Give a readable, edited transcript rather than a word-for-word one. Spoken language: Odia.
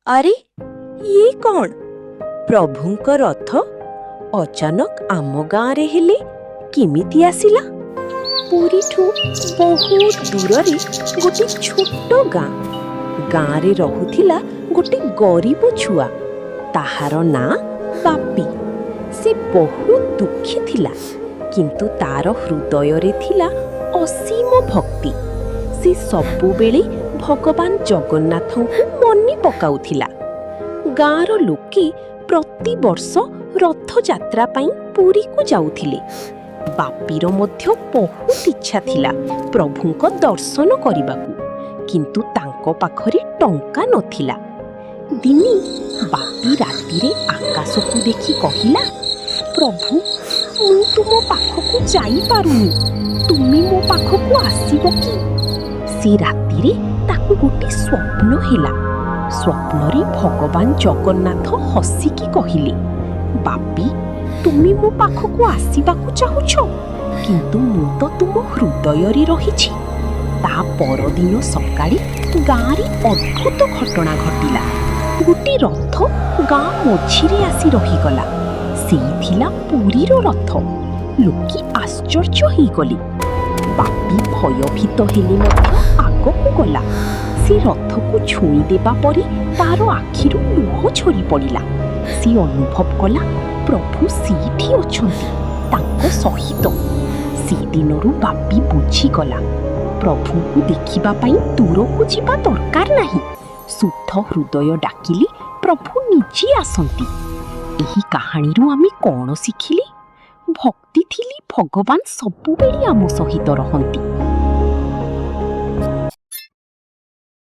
ଆରେ, ଇଏ କ'ଣ? ପ୍ରଭୁଙ୍କ ରଥ ଅଚାନକ ଆମ ଗାଁରେ ହେଲେ କେମିତି ଆସିଲା? ପୁରୀଠୁ ବହୁତ ଦୂରରେ ଗୋଟେ ଛୋଟ ଗାଁ। ଗାଁରେ ରହୁଥିଲା ଗୋଟେ ଗରିବ ଛୁଆ। ତାହାର ନାଁ ବାପି। ସେ ବହୁତ ଦୁଃଖୀ ଥିଲା, କିନ୍ତୁ ତାର ହୃଦୟରେ ଥିଲା ଅସୀମ ଭକ୍ତି। ସେ ସବୁବେଳେ ଭଗବାନ ଜଗନ୍ନାଥଙ୍କୁ ମନେ ପକାଉଥିଲା। ଗାଁର ଲୋକେ ପ୍ରତିବର୍ଷ ରଥଯାତ୍ରା ପାଇଁ ପୁରୀକୁ ଯାଉଥିଲେ। ବାପିର ମଧ୍ୟ ବହୁତ ଇଚ୍ଛା ଥିଲା ପ୍ରଭୁଙ୍କ ଦର୍ଶନ କରିବାକୁ, କିନ୍ତୁ ତାଙ୍କ ପାଖରେ ଟଙ୍କା ନଥିଲା। ଦିନେ ବାପି ରାତିରେ ଆକାଶକୁ ଦେଖି କହିଲା, "ପ୍ରଭୁ, ମୁଁ ତୁମ ପାଖକୁ ଯାଇପାରୁନି। ତୁମେ ମୋ ପାଖକୁ ଆସିବ କି?" ସେ ରାତିରେ ତାକୁ ଗୋଟେ ସ୍ୱପ୍ନ ହେଲା। ସ୍ୱପ୍ନରେ ଭଗବାନ ଜଗନ୍ନାଥ ହସିକି କହିଲେ, "ବାପି, ତୁମେ ମୋ ପାଖକୁ ଆସିବାକୁ ଚାହୁଁଛ, କିନ୍ତୁ ମୁଁ ତ ତୁମ ହୃଦୟରେ ରହିଛି।" ତା ପରଦିନ ସକାଳେ ଗାଁରେ ଅଦ୍ଭୁତ ଘଟଣା ଘଟିଲା। ଗୋଟେ ରଥ ଗାଁ ମଝିରେ ଆସି ରହିଗଲା। ସେଇ ଥିଲା ପୁରୀର ରଥ। ଲୋକେ ଆଶ୍ଚର୍ଯ୍ୟ ହେଇଗଲେ। ବାପି ଭୟଭୀତ ହେଲେ ମଧ୍ୟ ଆଗକୁ ଗଲା। ସେ ରଥକୁ ଛୁଇଁ ଦେବା ପରେ ତାର ଆଖିରୁ ଲୁହ ଝରି ପଡ଼ିଲା। ସେ ଅନୁଭବ କଲା, ପ୍ରଭୁ ସେଇଠି ଅଛନ୍ତି ତାଙ୍କ ସହିତ। ସେଦିନରୁ ବାପି ବୁଝିଗଲା, ପ୍ରଭୁଙ୍କୁ ଦେଖିବା ପାଇଁ ଦୂରକୁ ଯିବା ଦରକାର ନାହିଁ। ଶୁଦ୍ଧ ହୃଦୟ ଡାକିଲେ ପ୍ରଭୁ ନିଜେ ଆସନ୍ତି। ଏହି କାହାଣୀରୁ ଆମେ କ'ଣ ଶିଖିଲେ? ଭକ୍ତି ଥିଲେ ଭଗବାନ ସବୁବେଳେ ଆମ ସହିତ ରହନ୍ତି।